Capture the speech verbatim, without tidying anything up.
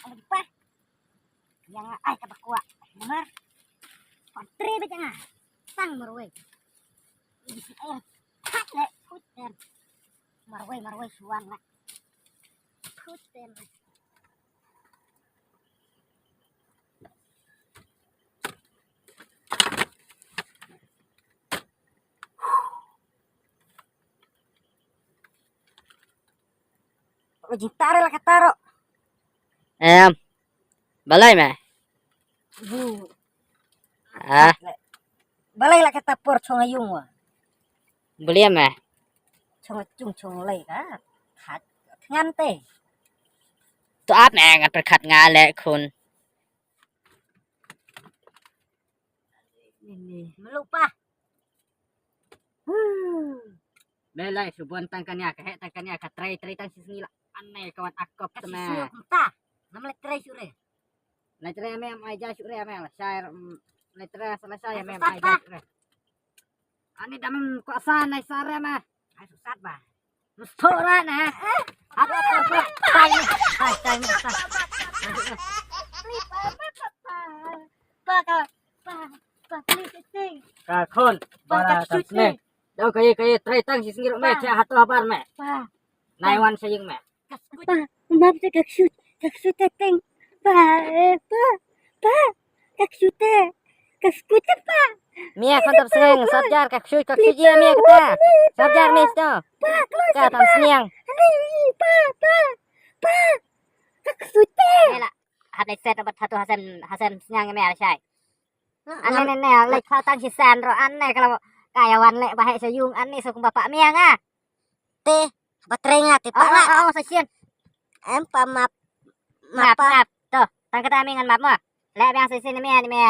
Ai pa. Ïa nga ai kaba kwah. Namar. Patre ba janga. Tang marwei. Isi ai. Khat le. Put ten. Marwei, marwei suan la. Put ten. Jingtare la kataro. Em. Balai me? Bu. Ah. Balai la kata por chong ayung wa. Bulia me? Chong chung chong lai ka. Khat ngan te. Tu ap me ngan perkhat nga le khun. Ni, ni, melupa. Hmm. Belai subon tang kania ka he tang kania ka trai trai tang sisngi la. Anai kawan akop ka tama. Sisngi ta. Nama le trai sure. Le trai me mai ja sure me la shai. Le trai sala shai me mai ja sure. Ani dam ko asa nai sare me. Ai susat ba. Mustora na. Apa apa apa. Tai tai tai. Pa ka pa pa please sing. Ka khon. Bara ka sne. Dau kai kai trai tang sisngi me cha hato habar me. Pa. Nai wan saying me. Pa, map te ka shoot, ka shoot te teng. Pa, eh, pa, pa, ka shoot te, ka shoot te pa. Mia kon tap seng, sabjar ka shoot, ka shoot ya mia kata. Sabjar mia sto. Pa, ka tam sniang. Pa, pa, pa, ka shoot te. Ela, hap le set obat satu hasan hasan sniang mia shai. Ane ne ne, le kau tang si san ro ane kalau kaya wan le bahek sayung ane sokong bapak mia nga. Te, ba trei nga te pa nga. Oh, oh, sa sien. Em pa map. Map, map. To, tang kata mi ngan map mo. Le biang sa sien ni mi ni mi.